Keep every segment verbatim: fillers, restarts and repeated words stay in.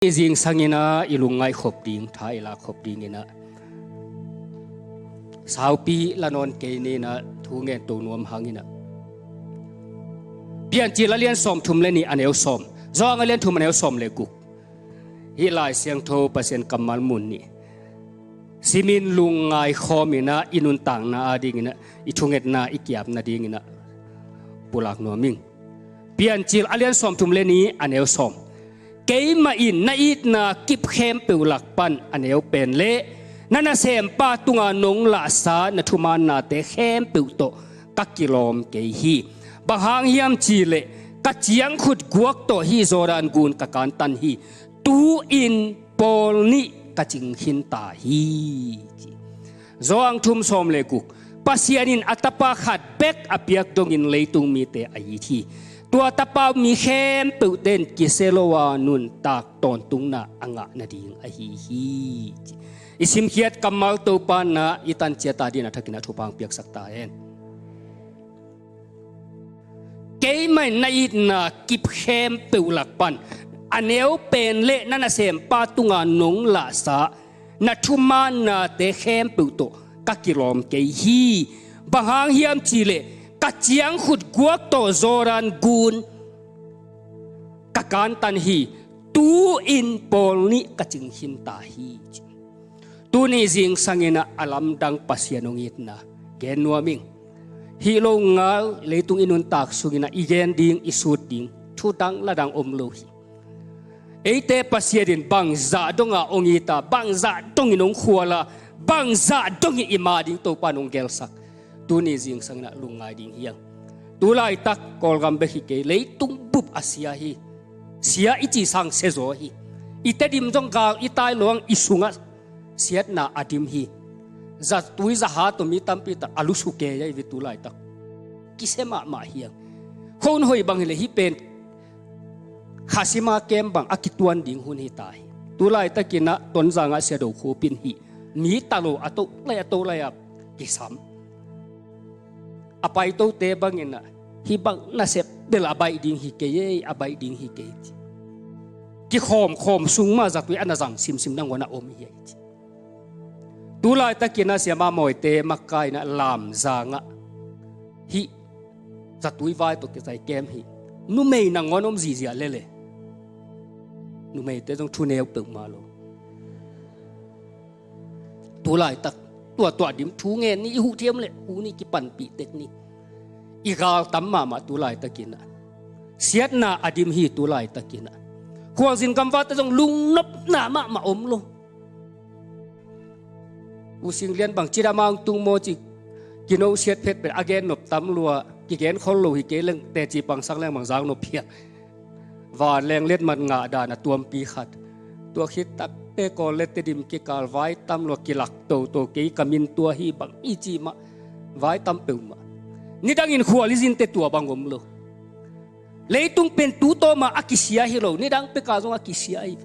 Zingsang in ah i lungngaih khop ding, tha i lak khop ding in ah, saupi la nawn kei ni in ah, thu ngen to nuam hang in ah, Piancil a lian sawmthum le nih, a neu sawm, Johan a lian thum, a neu sawm le guk. Hih Lai Siangtho Pasian kammal mun nih simin lungngai khawm in ah, i nuntakna ading in ah, i thungetna i ki-ap nading in ah pulak nuam ing. Piancil a lian sawmthum le nih, a neu sawm. Keimah in na itna kip khempeuh lak pan, a neu pen le na nasempa tunga nong lahsa na thumannate khempeuh tawh ka kilawm kei hi. Bang hang hiam cih leh ka ciangkhut guak tawh hih Jordan gun ka kantan hi. Tu-in pawl nih ka cing khin ta hi, ci. Johan thum, sawm le guk. Pasian in a Tapa khat bek a piak dongin leitung mite a it hi. Tua Tapa mi khempeuhte in kisia lo a nuntak tawntungna a ngah nading ahi hi, ci. I simkhiat kammal Topa in ah i tan ciat ading a thakin a thupha hong piaksak ta hen. Keimah in na itna kip khempeuh lak pan, a neu pen le na nasempa tunga nong lahsa na thumannate khempeuh tawh ka kilawm kei hi. Bang hang hiam cih leh ka ciangkhut guak tawh Jordan gun ka kantan hi. Tu-in pawl nih ka cing khin ta hi, ci. Tuni zingsang in ah a lamdang Pasian hong itna gen nuam ing. Hih lo ngal leitung i nuntak sung in ah i gen ding, i sut ding thu dang la dang om lo hi. Eite Pasian in bangzah dong a hong it a, bangzah dongin hong khual a, bangzah dongin i ma ding Topa in hong gelsak. Tuni zingsang in ah lungngai ding hi hang. Tu laitak Kawlgam bek hi kei, leitung bup a sia hi. Sia i cih sang sia zaw hi. I Tedim zong gal i tai lo hang, i sungah siatna a dim hi. Zatui zaha tawh mi tampi tak a lusu kei a hi ve tu laitak. Kisia mahmah hi hang. Hun hoih bang hi leh hih pen Khasima kem bang a kituan ding hun hi ta hi. Tu laitak in ah Tonzang ah Sia Do Khup in hih mi ta lo a to lai a to lai a kisam. A paitote bang in ah hih bang nasep bel a baih ding hi kei ei, a baih ding hi kei, ci. Kikhawmkhawm sung mah zatui a na zang simsim nangawn a om hi ei, ci. Tu laitak in ah Sia Ma Mawite makai in ah Lamzang ah hih zatui vai tawh kizai kem hi. Numei nangawn om zihziah lele. Numeite zong thu neu peuhmah lo. Tu laitak tua tua dim thu ngen ni, i huh thiam leh hu ni, kipanpih tek ni. I gal tam mahmah tu laitak in ah. Siatna a dim hi tu laitak in ah. Khualzin gamvate zong lungnopna mahmah om lo. U Sing Lian bang ci dam a hong tung maw ci, kinosiat phetphet a gen nop tam lua, kigen khol lo hi kei leng teci pangsak leng bang zak nop hi a. Vanleng letmat ngah dan a tuampi khat. Tua khit takteh Kawl le Tedim kikal vai tam lua kilak toto kei ka min tua hi bang i ci mah vai tam peuhmah. Nidangin khual i zinte tua bang om lo. Leitung pen tu tawma a kisia hi lo, nidang peka zong a kisia hi.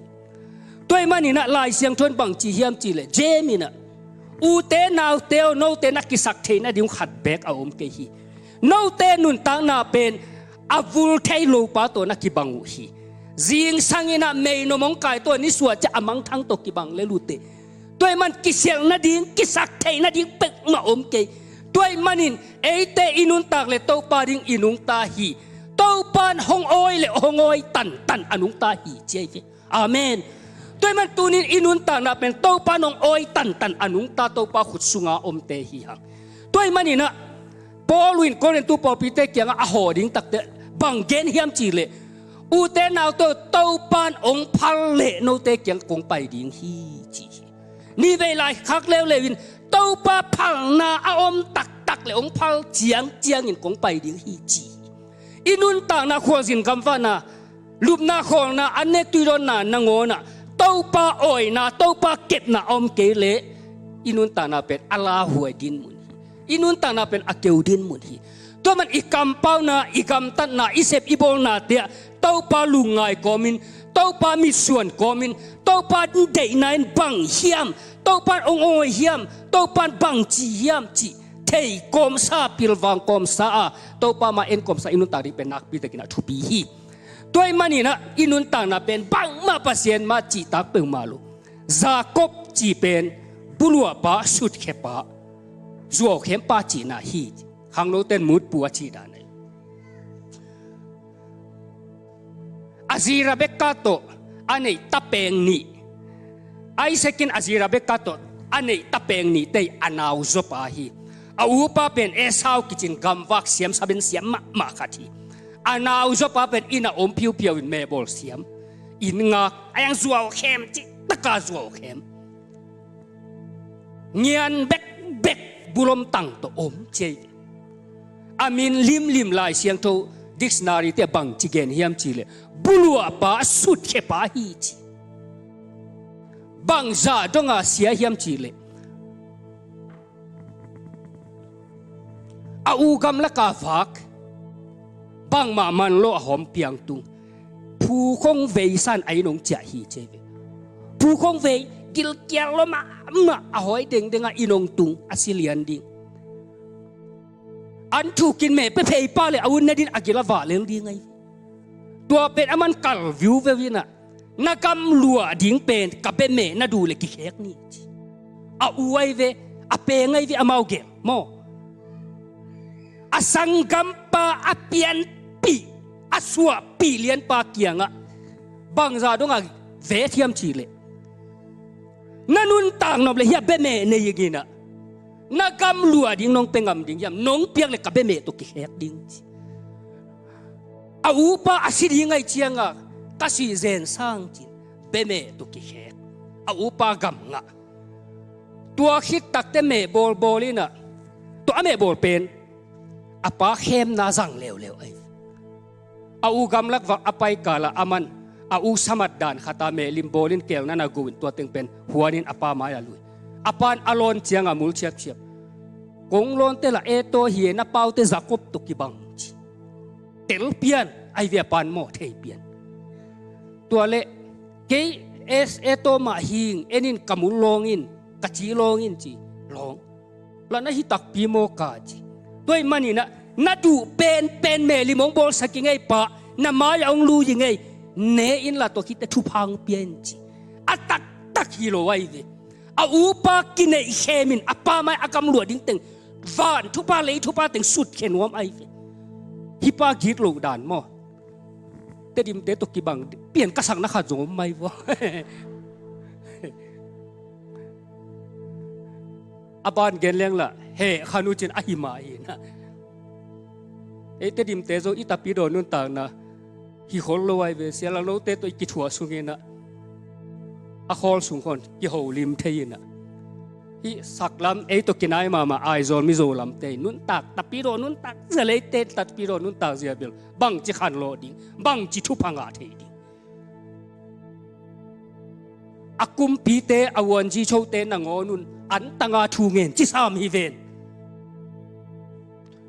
Tua ahih manin ah Lai Siangtho in bang ci hiam cih leh, James in ah, ute naute aw, note na kisak theih nading khat beek a om kei hi. Note nuntakna pen a vul thei lopa tawh na kibang uh hi. Zingsang in ah meinom hong kai tawh, nisuah ciang a mangthang tawh kibang lel uh teh. Tua ahih man kisialh nading, kisak theih nading peuhmah om kei. Tua ahih manin eite i nuntak leh Topa ding i nungta hi. Topa in hong awi leh hong awi tantan a nungta hi, ci ahi ve. Amen. Tua ahih man tunin i nuntakna pen Topa in hong awi tantan a nungta, Topa khut sunga omte hi hang. Tua ahih manin ah Paul in Korintu pawlpite kiangah a hawh ding takteh bang gen hiam cih leh, ute naute aw, Topa in hong phal leh note kiang kong pai ding hi, ci hi. Nivei lai khak leuleu in Topa phalna a om taktak leh hong phal ciangciangin kong pai ding hi, ci hi. I nuntakna khualzin gamvahna, lupna khawlna, an ne tuidawnna nangawn ah Topa awina, Topa kepna a om kei leh i nuntakna pen a lauhuai dinmun hi. I nuntakna pen a keu dinmun hi. Tua man i kampauna, i gamtatna, i sep i bawlnate ah Topa lungngai kawmin, Topa mitsuan kawmin, Topa deihna in bang hiam, Topa in hong awi hiam, Topa in bang ci hiam cih thei kawmsa, pilvang kawmsa a, Topa mah en kawmsa i nuntak ding pen nakpi takin a thupi hi. Tua ahih manin ah i nuntakna pen bangmah Pasian mah cihtak peuhmah lo. Jakob cih pen buluahpa, sutkhepa, zuaukhem pa cihna hi. Khangnote in mutpu a cih dan ahi. A zi Rebekah tawh a neih tapeng nih, Isaac in a zi Rebekah tawh a neih tapeng nihte a nau zawpa hi. A upa pen Esau kicin gamvak siam, saben siam mahmah khat hi. A nau zawpa pen inn ah om phiuphiau in mehbawl siam, inn ngak, a yang zuaukhem, cihtak a zuaukhem. Ngian bekbek, bulom tang tawh om ci hi. A min limlim Lai Siangtho dictionary te bangci gen hiam cih leh buluahpa, sutkhepa hi ci. Bangzah dong a sia hiam cih leh a u gamlak a vak, bangmah man lo a hawm piang tung. Phu khong vei san a inn hong ciah hi ci hi ve. Phu khong vei, gilkial lo mahmah, a hawi dengdeng a inn hong tung, a si lian ding. An thukin meh pia phei pa leh a ut nadin a gil a vah lel ding ahi. Tua pen a man kal viuveu in ah, na gamluah ding pen ka bemeh na duh leh kikhek ni ci. A u ahi ve, a peng ahi ve, amau gel maw. A sanggampa, a pianpih, a suahpih lianpa kiangah bangzah dong a vet hiam cih leh, na nuntak nop leh hih a bemeh nei ing in ah, na gamluah ding nong pia ngam ding hiam, nong piak leh ka bemeh tawh kikhek ding ci. A upa a si ding ahih ciangah ka sih zen sang ci-in bemeh tawh kikhek. A upa gam ngah. Tua khit takteh mehbawl bawl in ah, tua a mehbawl pen a pa khemna zang leuleu ahi. A u gamlak vak a pai kal ah a man a u samat dan khat a mehlim bawl in keelna na go in tua teng pen huan in a pa mai ah lui. A pa in a lawn ciangah mul ciapciap. Kong lawnte lah Esau hi e, na paute Jakob tawh kibang ci. Tel pian ahi ve, a pa in maw, thei pian. Tua leh kei Es-, Esau mah hi ing, en in ka mul lawng in, ka ci lawng in ci. Lawng lah na hi takpi maw ka ci. Tua ahih manin ah na duh penpen mehlim hong bawlsak ing ei pa, na mai-ah hong lui ing ei. Ne inla, tua khitteh thupha hong pia in ci. A taktak hi lo ahi ve. A upa kineihkhem in a pa mai-ah a gamluah ding teng, van thupha, lei thupha teng sutkhia nuam ahi ve. Hih pa gitloh dan maw. Tedimte tawh kibang pian ka sakna khat zong om mai vua. A ban gen leng lah heh kha nu cin a hi mah hi na. Ei Tedimte zong i Tapidaw nuntakna hi khol lo ahi ve. Sia Lal Note tawh i kithuah sungin ah, a khawl sung khawng kiho lim thei in ah, hih saklam ei tawh kinai mahmah Aizawl Mizo lamte nuntak, Tapidaw nuntak zia leh eite Tapidaw nuntak zia bel bangci khanlawh ding, bangci thupha ngah thei ding. A kumpite, a uanzi chote nangawn un antanga thu ngen ci sam hi ven.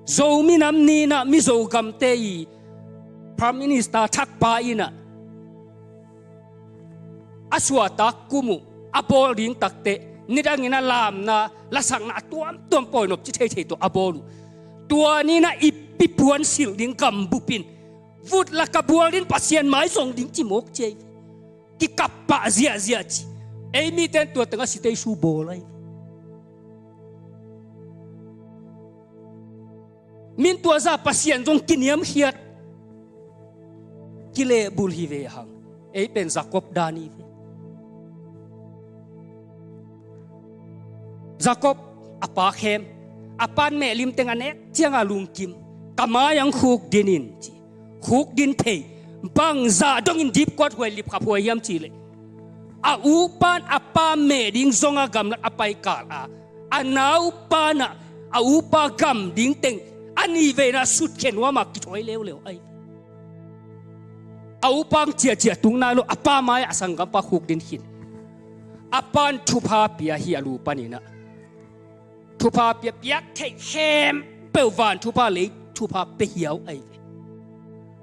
Zo minam ni in ah Mizo gamte i Prime Minister thakpa in ah a suahtak kum uh a bawl ding takteh nidangin a lamna, lasakna a tuamtuam pawi nop ci theithei tawh a bawl uh. Tua ni in ah i pi puan silh ding gambup in vut lak ah bual ding, Pasian mai zong ding ci mawk ci ahi. Kikap pah ziahziah ci. Ei mite in tua teng a site i su bawl ahi. Min tua zah Pasian zong kiniamkhiat, kilehbulh hi ve hang. Ei pen Jakob dan hi ve. Jakob a pa khem, a pa in mehlim teng a nek ciangah lungkim, ka mai-ah hong khukdin in ci. Khukdin phei, bangzah dongin dipkuat huai, lipkhap huai hiam cih leh, a upa in a pa meh ding zong a gamlat a pai kal a, a naupa in ah a upa gam ding teng a nih vei in ah sutkhia nuam a kithawi leuleu ahi. A upa hong ciahciah tung nai lo, a pa mai-ah a sanggampa khukdin khin. A pa in thupha pia hi a lu panin ah. Thupha pia, piak theih khempeuh van thupha, lei thupha pia hiau ahi ve.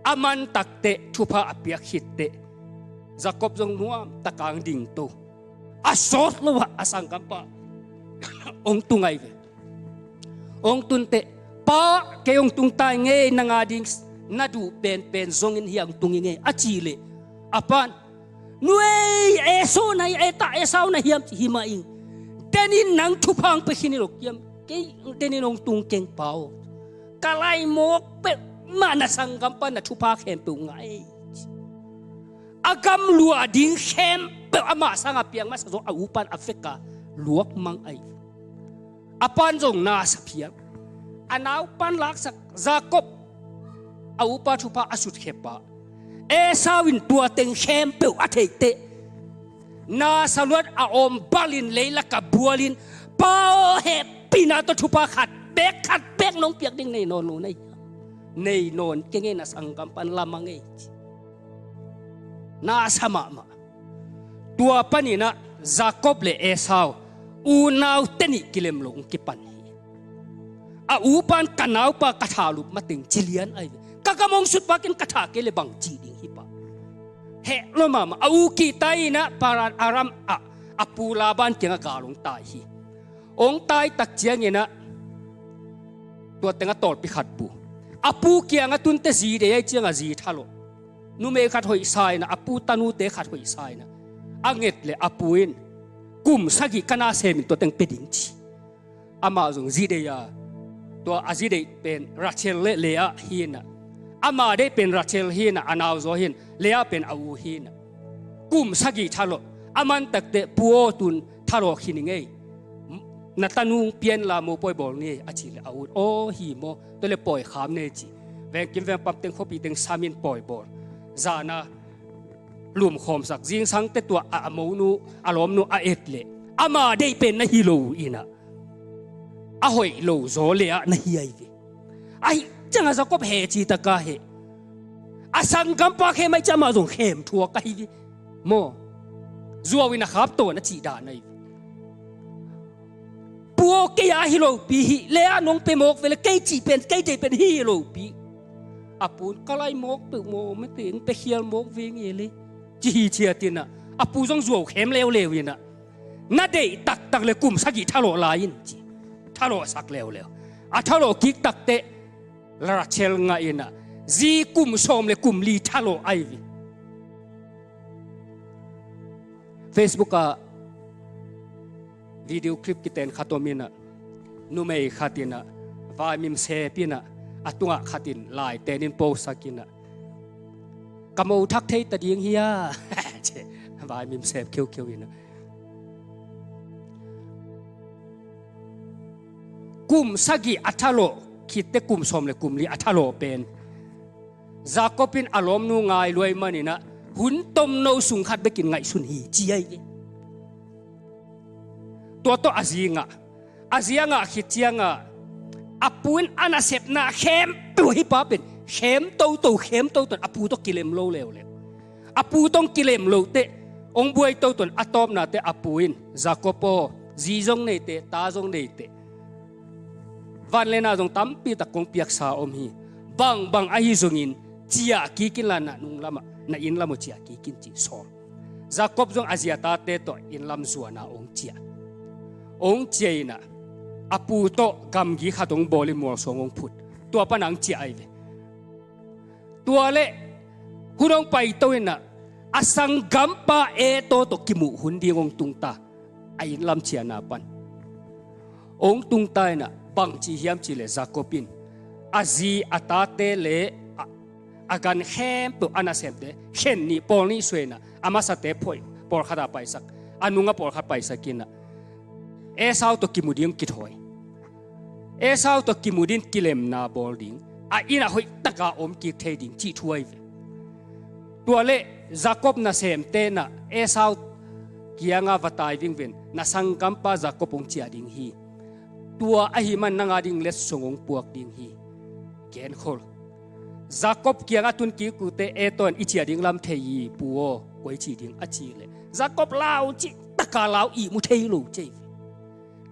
A man takteh, thupha a piak khitteh Jakob zong nuamtak a hong dingto. A sawt lo ah a sanggampa hong tung ahi ve. Hong tunteh, pa, kei hong tung ta ing ei, nang a ding na duh penpen zongin hih hong tung ing ei a cih leh, a pa in Nuei, Esau na hi, Eta, Esau na hiam ci hi mah ing. Denin nang thupha hong pia khin hi lo kiam. Kei denin hong tung keng pa aw. Ka laimawk peuhmah na sanggampa na thupha khempeuh ngah ei. A gam luah ding khempeuh amah sangah piang masa zong a upan a veka luak mang ahi. A pan zong nasa phial. A naupan laksak Jakob a upa thupha a sutkhia pa Esau in tua teng khempeuh a theih teh nasa luat a om balin leilak a bualin, Pa aw, hehpihna tawh thupha khat bek, khat bek nong piak ding nei nawn lo na hi. Nei nawn keng ei, na sanggampan lamang ei ci. Nasa mahmah. Tua paninah Jakob le Esau unaute nih kilem lo hong kipan hi. A upan ka naupa ka thalup mateng ci lian ahi ve. Ka gam hong sutpakin ka tha kei le bang ci ding hi pah. Heh lo mahmah. A u kihta inah Paran Aram ah a pu Laban kiangah gal hong tai hi. Hong tai tak cianginah tua tengah tawlpi khat pu. A pu kiangah tunte zi dei ahi ciangah zi thalawh. Numei khat hoihsa inah, a pu tanute khat hoihsa inah a nget le a pu in kum sagih ka na semin tua teng pia ding ci. Amah zong zi dei a, tua a zi deih pen Rachel le Leah hi inah. Amah deih pen Rachel hi inah, a nauzaw hi inah, Leah pen a u hi inah. Kum sagih thalawh. A man takteh, Pu aw, tun thalawh khin ing ei. Na tanu pian la mo pawi bawl ni ei, a cih leh a u in, aw hi maw, tua leh pawi kham ni ei ci. Vengkim vengpam teng, khuapi teng samin pawi bawl. Zana lumkhawmsak, zingsangte tua a, a monu, a lawmnu a et leh amah deih pen na hi lo uh inah, a hoih lo zaw Leah na hi ahi ve. Ahi ciangah Jakob heh ci taka heh. A sanggampa khem ahi ciangah amah zong khem thuak ahi ve. Maw? Zuau in a khap tawn a cih dan ahi ve. Pu aw, kei a hi lopi hi, Leah nong pia mawk ve leh kei cih pen, kei deih pen hi hi lopi. A pu in ka laimawk peuh maw, mete hong pia khial mawk ve nge le ci hi ciat inah, a pu zong zuau khem leuleu inah, na deih taktak leh kum sagih thalawh lai in ci. Thalawhsak leuleu. A thalawh kik takteh Rachel ngah inah zi kum sawm le kum li thalawh ahi ve. Facebook ah video clip kiten khat om inah, numei khat inah vaimim sep inah, a tungah khat in lai tenin post sak inah, ka mo thak thei ta ding hi a, ci, vaimim sep kheukheu inah. Kum sagih a thalawh khitteh kum sawm le kum li a thalawh pen Jakob in a lawmnu ngai luai maninah hun tomno sung khat bekin ngaihsun hi ci ahi ve. Tua tawh a zi ngah. A zi a ngah khit ciangah a pu in a nasepna khempeuh, hih pa pen khem toto, khem toto, a pu tawh kilem lo leuleu. A pu tawh kilem lo teh hong buai toto, a tawpna teh a pu in, Jakob aw, zi zong nei teh, ta zong nei teh, van le na zong tampi tak kong piaksa om hi. Bangbang ahi zongin ciah kik inla, na nung lamah, na inn lamah ciah kik in ci sawl. Jakob zong a zi a tate tawh inn lam zuana hong ciah. Hong ciah inah a pu tawh gamgi khat hong bawlin mualsuang hong phut. Tua panah hong ciah ahi ve. Tua leh hun hong paito inah a sanggampa Esau tawh kimuh hun ding hong tungta. A inn lam ciahna pan hong tungta inah bangci hiam cih leh Jakob in a zi a tate le a, a gan khempeuh, a nasemte khen nih, pawl nih suah inah, a masate phoih pawlkhat ah paisak, a nungah pawlkhat paisak inah Esau tawh kimu ding kithawi. Esau tawh kimu ding kilemna bawl ding, a innah hoihtaka om kik thei ding cih thu ahi ve. Tua leh Jakob nasemte inah Esau kiangah va tai vingven, na sanggampa Jakob hong ciah ding hi. Tua ahih man nang a ding letsong hong puak ding hi. Genkhol. Jakob kiangah tun kik uh teh Esau in i ciah ding lam thei hi, pu aw, koi cih ding a cih leh Jakob lau cih taka lau, ihmu thei lo ci ahi ve.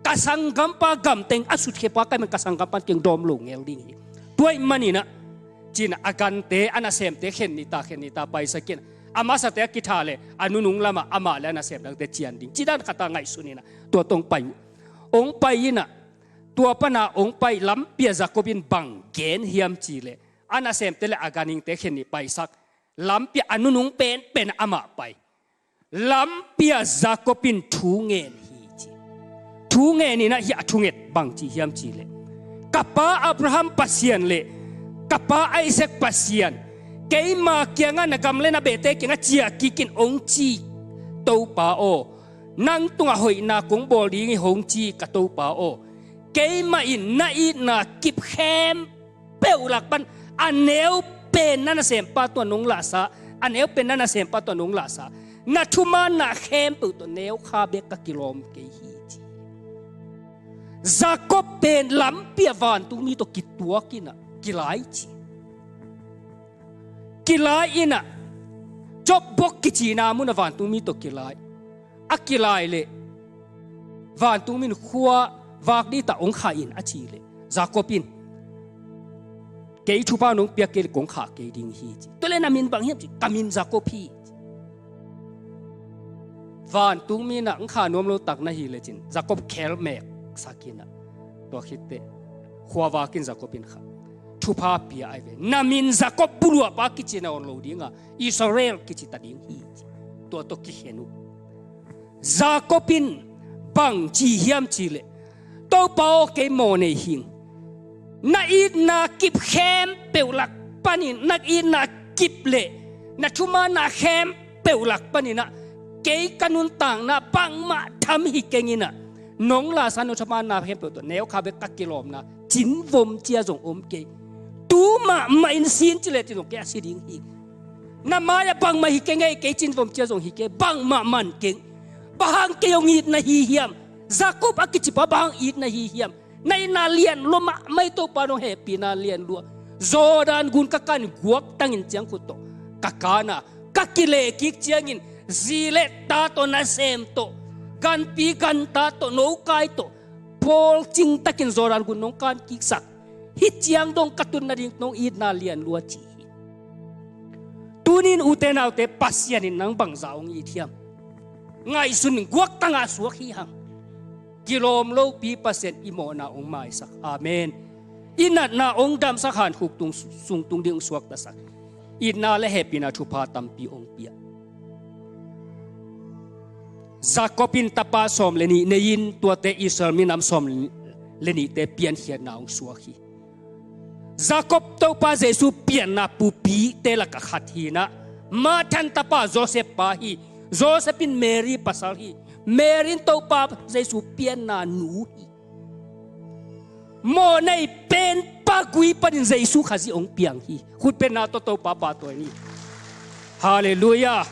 Ka sanggampa gamteng a sutkhia pa ka hih man ka sanggampa in keng dawm lo ngel ding hi. Tua ahih maninah ci-inah a gante, a nasemte khen nita, khen nita paisak inah, a masate a kitha leh a nunung lamah amah le a nasem dangte cian ding, ci dan khat a ngaihsun inah tua tawh hong pai uh. Hong pai inah tua pana hong pai lampi ah Jakob in bang gen hiam cih leh, a nasemte le a ganhingte khen nih paisak, lampi ah a nunung penpen amah pai. Lampi ah Jacob in thu ngen hi ci. Thu ngen in ah hih a thunget bang ci hiam cih leh, ka pa Abraham Pasian le ka pa Isaac Pasian, keima kiangah na gam le na behte kiangah ciah kik in hong ci Topa aw, nang tungah hoihna kong bawl ding hi hong ci ka Topa aw, keimah in na itna kip khempeuh lak pan a neu pen na nasempa tungah nong lahsa, a neu pen na nasempa tungah nong lahsa, na thumanna khempeuh tawh neu kha bek ka kilawm kei hi ci. Jacob pen lampi ah vantungmi tawh kituak in ah kilai ci. Kilai in ah Jabbok kicihna mun ah vantungmi tawh kilai. A kilai leh vantungmi in khua vak dih ta hong khah in a cih leh Jacob in, kei thupha nong piak kei leh kong khah kei ding hi ci. Tua leh na min bang hiam ci, ka min Jacob hi ci. Vantungmi in ah hong khah nuam lo tak na hi lecin Jacob khelmek sak in ah, tua khit teh khua vak in Jacob in khah. Thupha pia ahi ve. Na min Jacob buluahpa kici nawn lo ding a, Israel kici ta ding hi ci. Tua tawh kikhen uh. Jacob in bang ci hiam cih leh, Topa aw, kei mawhnei hi ing. Na itna kip khempeuh lak panin, na itna kip leh na thumanna khempeuh lak panin ah kei ka nuntakna bangmah tham hi keng in ah, nong lahsa nong thumanna khempeuh tawh neu kha bek ka kilawmna cinvom cia zong om kei. Tu mahmah in si in ci lecin zong kei a si ding hi. Na mai-ah bangmah hi keng ei, kei cinvom cia zong hi kei, bangmah man keng. Bang hang kei hong it na hi hiam? Jacob a kicipa bang hang it na hi hiam? Na itna lian lua mahmah hi, Topa nong hehpihna lian lua. Jordan gun ka kan guaktang in ciangkhut tawh ka kan a, ka kileh kik ciangin zi le ta tawh, nasem tawh, ganpi ganta tawh, nokai tawh, pawlcing takin Jordan gun nong kan kiksak. Hih ciang dong ka tun nading nong itna lian lua ci hi. Tuni in ute naute, Pasian in nang bangzah hong it hiam? Ngaihsun in, guaktang a suak hi hang. Kilawm lopi Pasian i mawhna hong maisak. Amen. I natna hong damsak, hankhuk tung sung tung ding hong suaktasak. Itna le hehpihna thupha tampi hong pia. Jacob in tapa sawm le nih nei in, tuate Israel minam sawm le nihte piankhiatna hong suak hi. Jacob Topa Jesu pianna pupite lakah khat hi in ah, Mathan tapa Joseph pa hi. Joseph in Mary pasal hi. Mary in Topa Jesu pianna nu hi. Mawhnei pen pa gui panin Jesu Khazih hong piang hi. Khutbetna tawh Topa pahtawi ni. Halleluiah.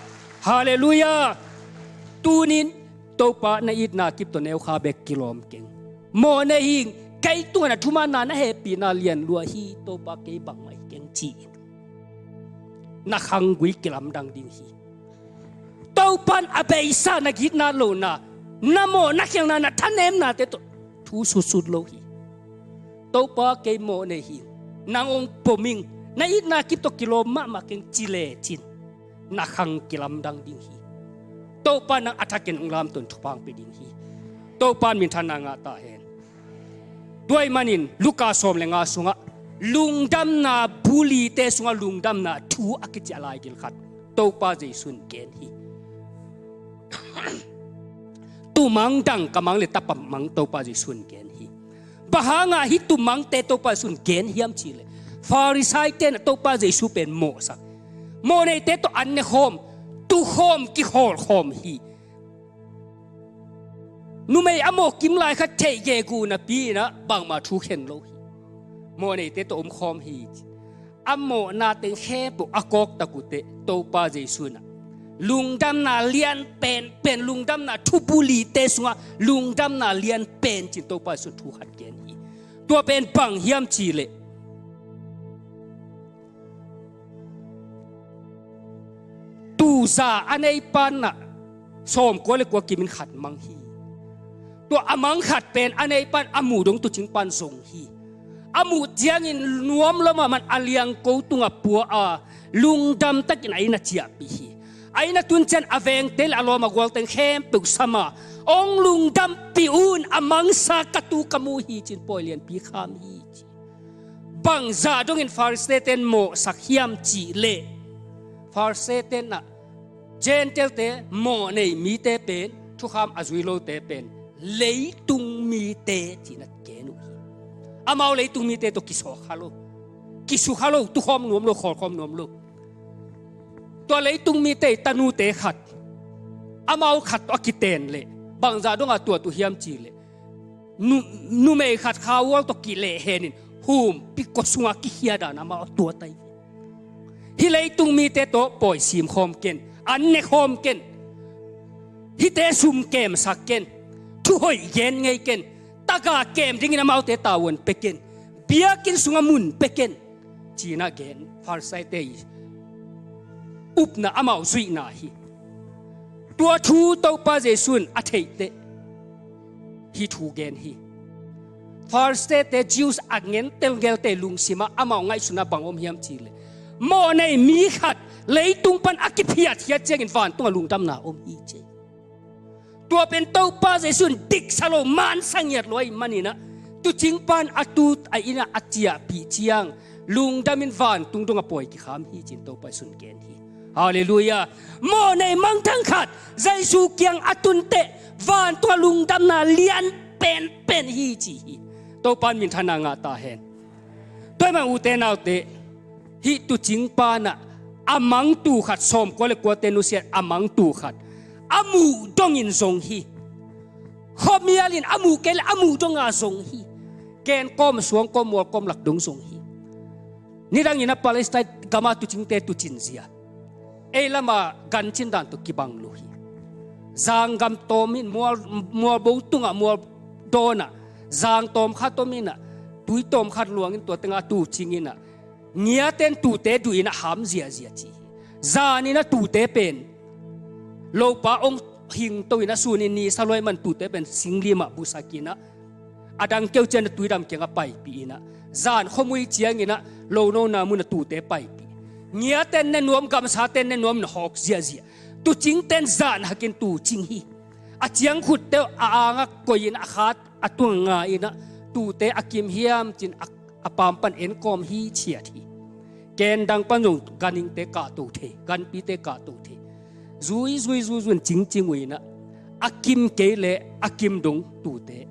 Halleluiah. Tunin Topa na itna kip tawh neukha bek kilawm keng. Mawhnei hi ing, kei tungah na thumanna, na hehpihna lian lua hi, Topa kei bangmah hi keng ci-in na khanggui kilamdang ding hi. Topa in a beisa na gitna lohna, na mawhna khialhna, na thanemnate tawh thu sutsut lo hi. Topa kei mawhnei hi ing, nang hong pom ing, na itna kip tawh kilawm mahmah keng ci lecin na khang kilamdang ding hi. Topa nang a thakin hong lamto in thupha hong pia ding hi. Topa in minthanna ngah ta hen. Tua ahih manin Luka sawm le nga sungah lungdamna bulite sungah lungdamna thu a kici a laigil khat Topa Jesu in gen hi. Tumang, dangkamang le tapamang Topa Jesu in gen hi. Bang hangah hih tumangte Topa Jesu in gen hiam cih leh, Farisaite in Topa Jesu pen mawhsak, mawhneite tawh an ne khawm, tu khawm, kikhawl khawm hi. Numei a mawh kim lai khat theih gegu napi in ah bangmah thu khen lo hi. Mawhneite tawh om khawm hi. A mawhna teng khempeuh a kawktak uh teh Topa Jesu in ah lungdamna lian penpen, lungdamna thu bulite sungah lungdamna lian pen ci-in Topa Jesu in thu khat gen hi. Tua pen bang hiam cih leh, tuuza a neipa in ah sawmkua le kua kimin khat mang hi. Tua a mang khat pen a neipa in a muh dong tuucingpa in zong hi. A muh ciangin nuam lo mahmah in a liangko tungah pua a, lungdam takin a inn ah ciahpih hi. A inn ah tun ciang a vengte le a lawm a gualteng khempeuh sam a, hong lungdampih un, a mangsa ka tu ka mu hi ci-in pawi lianpi kham hi ci. Bangzah dongin Farisaite in mawhsak hiam cih leh, Farisaite in ah Gentile-te, mawhnei mite pen, thukham a zui lote pen leitung mite ci-in a gen uh hi. Amau leitung mite tawh kisuak kha lo. Kisukha lo, tukhawm nuam lo, khawlkhawm nuam lo. Tua leitung mite tanute khat, amau khat tawh a kiten leh bangzah dongah tuat uh hiam cih leh, nu, numei khat khauhual tawh kilehhenin humpi kua sungah kikhia dan amau a tuat ahi. Hih leitung mite tawh pawi simkhawm ken, an nekhawm ken, hihte sum kemsak ken, thuhoih gen ngei ken, taga kem dingin amaute tavuan pia ken, biakinn sungah mun pia ken, ci-in a gen Pharisee-te i upna, amau zuihna hi. Tua thu Topa Jesu in a theih teh hih thu gen hi. Pharisee-te, Jews a ngentel ngelte lungsimah amau ngaihsutna bang om hiam cih leh, mawhnei mi khat leitung pan a kiphiatkhiat ciangin vantungah lungdamna om hi ci. Tua pen Topa Jesu in diksa lo, mansa ngiat lo ahih manin ah, tuucing pan a tuute inn ah a ciahpih ciang lungdamin vantung dongah pawi kikham hi ci-in Topa Jesu in gen hi. Halleluiah. Mawhnei mangthang khat Jesu kiang a tun teh vantungah lungdamna lian penpen hi ci hi. Topa in minthanna ngah ta hen. Tua ahih manin ute naute, hih tuucing pan ah a mangtu khat, sawmkua le kuate nusiat a mangtu khat a muh dongin zong hi. Khuamialin a muh kei leh a muh donga zong hi. Ken kawm, suang kawm, mual kawm lak dong zong hi. Nidangin a Palestine gamah tuucingte tuucin zia, ei lama gancin dan tawh kibang lo hi. Zanggam tawm in, mual, mualbo tungah mual dawnah zang tawm khat om in ah, tui tawm khat luangin tua tengah tuucing in ah, ngiaten tuute duh in ah ham ziahziah ci hi. Zanin ah tuute pen lopa hong hingto in ah, sunin ni sa lua ahih manin tuute pen singlim ah busak in ah, a dang keu ciang ah tuidam kiangah paipih in ah, zan khuamui ciangin ah lonona munah tuute paipih. Ngiaten ne nuam, gamsaten ne nuam in hawk ziahziah. Tuucingten zan hakin tuucing hi. A ciangkhutte uh a angah koihin a khat a tungah nga in ah, tuute a kim hiam ci-in a, a paam pan enkawm hithiat hi. Ken dang pan zong ganhingte kahto thei, ganpite kahto thei. Zui, zui, zui, zui in cingcing uh in ah, a kim kei leh a kim dong tuute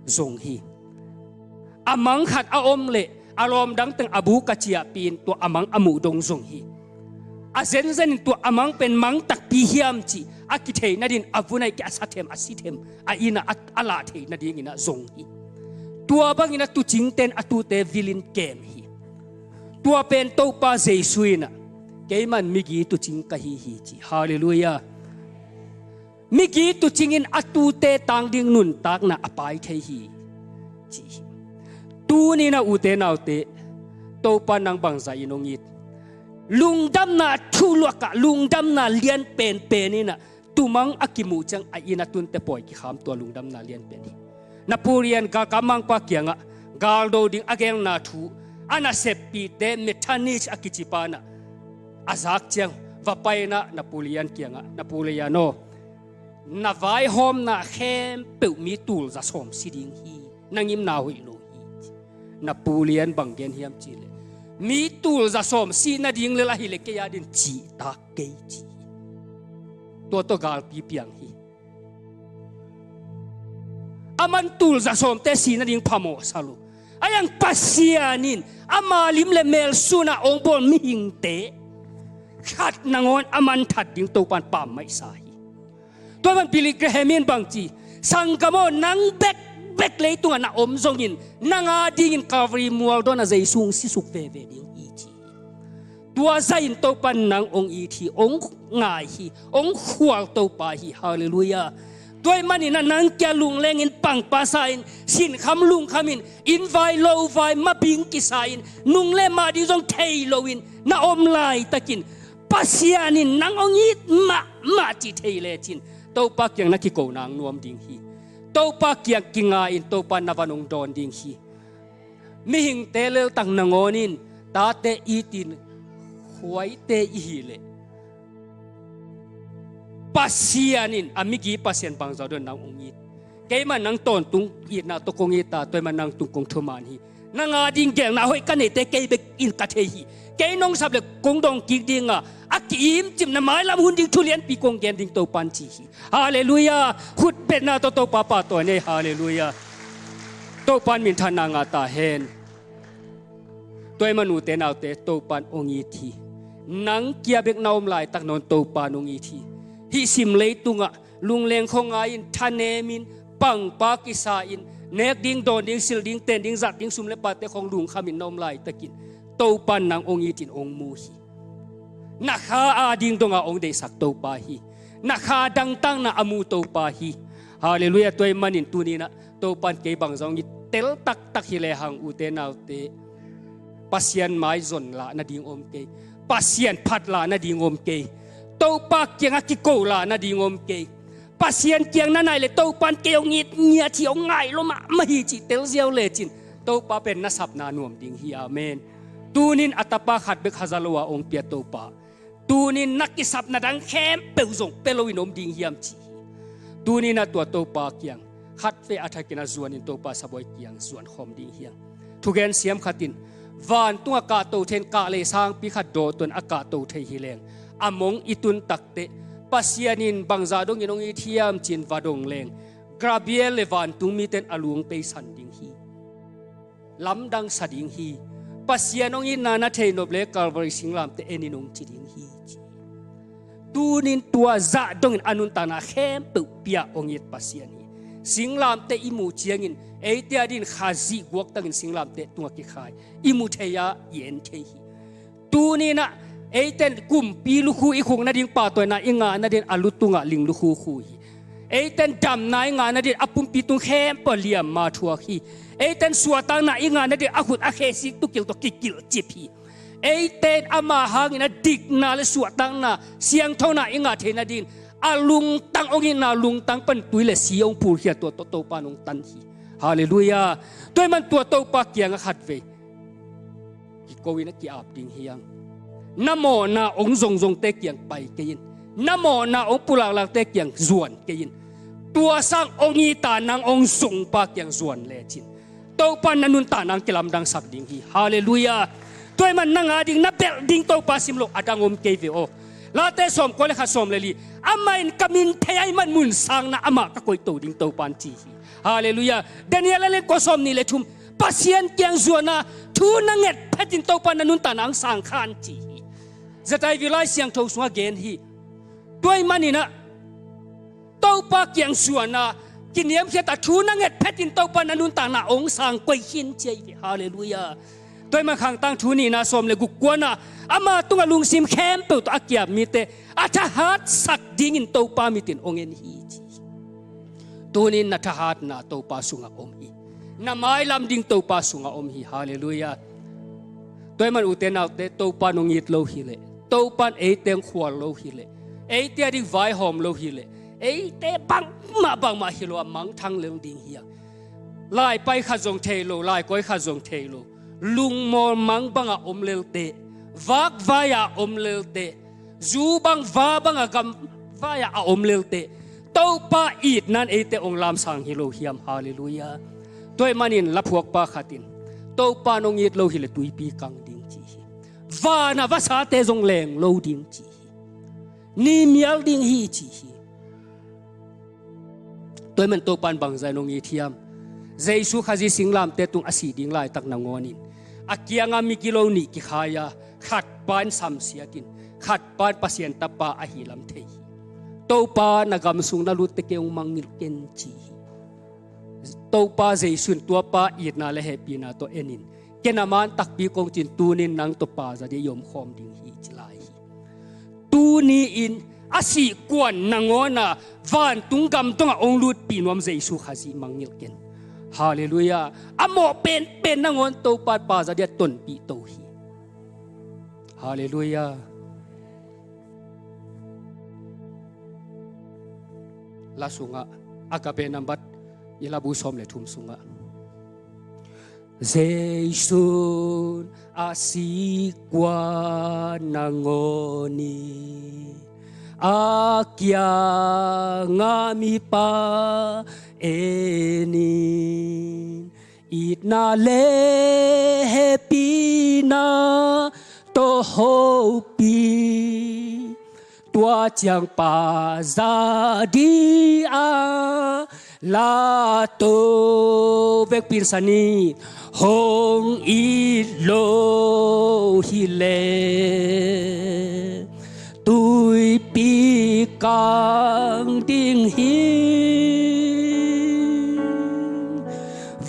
zong hi. A mang khat a om leh a lawm dang teng a buk a ciahpih in tua a mang a muh dong zong hi. A zenzenin tua a mang pen mang takpi hiam cih a kithei nadingin a vun ahih kei a sa them, a si them, a inn ah a, a lah theih nadingin ah zong hi. Tua bangin ah tuucingten a tuute vilin kem hi. Tua pen Topa Jesu in ah, keiman migi tuucing ka hi hi ci. Halleluiah. Migi tuucing in a tuute tang ding nuntakna a pai thei hi ci hi. Tuni-in ah ute naute, Topa nang bangzah in hong it? Lungdamna thuluak ah, lungdamna lian penpen in ah, tumang a kimuh ciang a inn a tun teh pawi kikham, tua lungdamna lian pen hi. Napoleon galkap mangpa kiangah galdo ding a gelna thu a naseppihte, Metternich a kici pa in ah, a zak ciang va pai in ah Napoleon kiangah, Napoleon aw, na vaihawmna khempeuh mi tul za sawm si ding hi, na ngimna hoih lo hi. Napoleon bang gen hiam cih leh, mi tul za sawm si nading lel ahih leh kei adingin cihtak kei ci hi. Tua tawh galpi piang hi. Aman tul za sawmte si nading phamawh sa lo. Ahi zongin Pasian in ama lim le mel sunah hong bawl mihingte khat nangawn a mangthat ding Topa'n pammaih sa hi. Tua ahih manin Billy Graham in bang ci, sanggam aw, nang bekbek leitungah na om zongin nang adingin Calvary mual dawnah Jesu hong sisuk veve ding hi ci hi. Tua zahin Topa'n nang hong it hi, hong ngai hi, hong khual Topa hi. Halleluiah. Tua ahih manin ah nang kia lunglengin pangpa sa-in, sinkham lungkhamin, inn vai lo vai mabing kisa-in, nung le mah ding zong thei loin na om laitakin, Pasian in nang hong it mahmah cih thei lecin, Topa kiang na kiko nang nuam ding hi. Topa kiang kinga-in Topa na van hong dawn ding hi. Mihingte leltak nangawn in tate itin khuaite i hih leh, Pasian in, a migi Pasian bangzah dong nang hong it? Keimah nang tawntung itna tawh kong it a, tua ahih manin nang tung kong thuman hi. Nang a ding gelna hoih ka neihte kei bek in ka thei hi. Kei nong sap le kong dawng kik ding a, a ki-imcip na mailam hun ding thu lianpi kong gen ding Topa'n ci hi. Halleluiah. Khut betna tawh Topa pahtawi ni ei. Halleluiah. Topa'n minthanna ngah ta hen. Tua ahih man ute naute, Topa'n hong it hi. Nang kia bek na om laitak nawn Topa'n hong it hi. Hih sim leitungah lungleng khuangai in, thanem in, pangpa kisa in, nek ding, dawn ding, silh ding, ten ding, zat ding, sum le paate khawng lungkham in na om laitakin Topa'n nang hong it in hong mu hi. Na kha a ding dongah hong deihsak Topa hi. Na kha dangtakna a mu Topa hi. Halleluiah. Tua ahih manin tuni-in ah Topa'n kei bangzah hong it tel taktak hi lehang, ute naute, Pasian maizon lah nading om kei. Pasian phat lah nading om kei. Topa kiangah kiko lah nading om kei. Pasian kiang na nai le Topa'n kei hong it ngiat hi, hong ngai lua mahmah hi cih tel ziau lecin Topa pen na sapna nuam ding hi. Amen. Tuni-in a tapa khat bek haza lo a hong pia Topa, tuni-in na kisapna dang khempeuh zong pia loin om ding hiam ci hi. Tuni-in ah tua Topa kiang khatvei a thakin a zuanin Topa sabuai kiang zuan khawm ding hiam? Thugen siam khat in, vantungah kahto thei in, kah lei sangpi khat dawtuan a kahto thei hi leng, a mong i tun takteh, Pasian in bangzah dongin hong it hiam ci-in va dong leng, Gabriel le vantung mite in a lungte i san ding hi. Lamdang sa ding hi. Pasian hong itna na thei nop le Calvary singlamteh en in hong ci ding hi ci. Tuni-in tua zah dongin a nuntakna khempeuh pia hong it Pasian hi. Singlamteh i muh ciangin eite a dingin Khazih guaktangin singlamteh tungah kikhai i mu thei a, i en thei hi. Tuni-in ah eite in kumpi lukhu i khuk nading pahtawina i ngah nadingin a lu tungah ling lukhu khu hi. Eite in damna i ngah nadingin a pumpi tung khempeuh liamma thuak hi. Eite in suahtakna i ngah nadingin a khut a khe sik tukilh tawh kikilhcip hi. Eite in ama hangin a dikna le suahtakna, siangthona i ngah thei nadingin a lungtang, hong itna lungtang pan tui le si hong phulkhia, tua tawh Topa'n hong tan hi. Halleluiah. Tua ahih man tua Topa kiangah khatvei kiko in a ki-ap ding hiam? Na mawhna hong zongzongte kiang pai kei in. Na mawhna hong pulaklakte kiang zuan kei in. Tua sang hong it a nang hong zongpa kiang zuan lecin Topa'n na nuntakna hong kilamdangsak ding hi. Halleluiah. Tua ahih man nang a ding na belh ding Topa sim lo a dang om kei ve aw. Late sawmkua le khat, sawm le li. Amah in ka min thei ahih man mun sangna amah ka koihto ding, Topa'n ci hi. Halleluiah. Daniel a lian kua, sawmnih le thum. Pasian kiang zuan a, thu na nget phetin Topa'n na nuntakna hong sang khan ci hi. Zekai Vilai Siangtho sungah gen hi. Tua ahih manin ah Topa kiang zuan a, kiniamkhiat a, thu na nget phetin Topa'n na nuntakna hong sang koih khin ci hi. Halleluiah. Tua ahih man Khangtang thu nihna sawm le guk kuan ah, ama tungah lungsim khempeuh tawh a ki-ap mite a thahatsak dingin Topa mitin hong en hi ci hi. Tuni-in na thahatna Topa sungah om hi. Na mailam ding Topa sungah om hi. Halleluiah. Tua ahih man ute naute, Topa'n hong it lo hileh, Topa'n eite hong khual lo hileh, eite a ding vaihawm lo hileh, eite bangmah bangmah hi lo a mangthang lel ding hi a. Laipai khat zong thei lo, laikawi khat zong thei lo, lungmawl mang bangah om lelte, vakvai-a om lelte, zu bang va bangah gamvai-ah a om lelte, Topa itna in eite hong lamsang hi lo hiam? Halleluiah. Tua ahih manin laphuakpa khat in, Topa'n hong it lo hileh tuipi kang ding ci hi. Vanah vasate zong leng lo ding ci hi. Ni mial ding hi ci hi. Tua ahih man Topa'n bangzah in hong it hiam? Jesu Khazih singlamteh tung a sih ding laitak nangawnin a kiangah migilo nih kikhai a, khatpa in samsiatin, khatpa in Pasian Tapa ahih lam thei hi. Topa, na gam sung na lutte kei hong mangngilh ken ci hi. Topa Jesu in tuapa itna le hehpihna tawh enin, ken a man takpi kong cin, tuni-in nang tawh paza dia i omkhawm ding hi ci lai hi. Tuni-in a sih kuan nangawn a vantung gam dongah hong lutpih nuam Jesu Khazih mangngilh ken. Halleluiah. A mawh penpen nangawn Topa paza dia tonpih to hi. Halleluiah. La sungah, Agape nambat i labu sawm le thum sungah, Jesu'n a sih kuan nangawnin a kiangah mipa enin, Itna le hehpihna tawh hopih, tua ciang Pa za ding a la to. Vekpi in sa ni. Hong it lo hileh tuipi kang ding hi.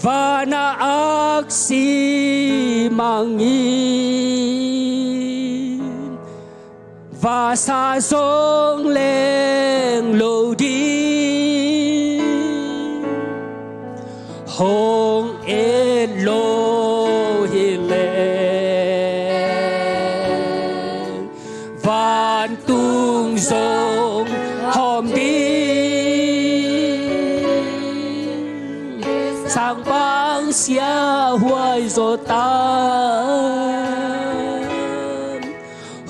Van a aksi mangin vasa zong leng lo ding. Hong et lo hileh vantung zong hawm ding. Sangpang siahuai zawtan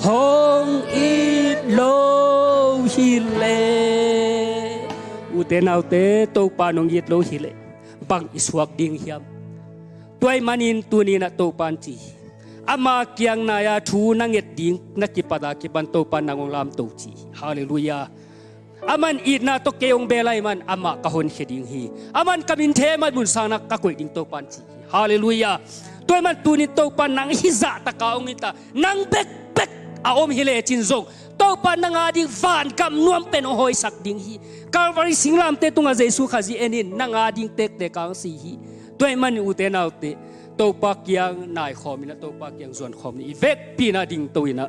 hong it lo hileh. Ute naute, Topa nong it lo hileh bang i suak ding hiam? Tua ahih manin tuni-in ah Topa in ci hi. Ama kiang nai-a thu na nget ding na kipat a kipan Topa in nang hong lamto ci hi. Halleluiah. Aman itna tawh kei hong bel ahih man amah ka honkhia ding hi. Aman ka min themai mun sangin ah ka koih ding Topa in ci hi. Halleluiah. Tua ahih man tuni-in Topa in nang hih zahtak a hong it a, nang bekbek a om hi lecin zong Topa in nang ading vangam nuam pen hong hawisak ding hi. Calvary singlamteh tungah Jesu Khazih en in, nang ading tektek a hong si hi. Tua ahih manin ute naute, Topa kiang nai khawm in ah, Topa kiang zuan khawm ni. I vekpi in ah dingto in ah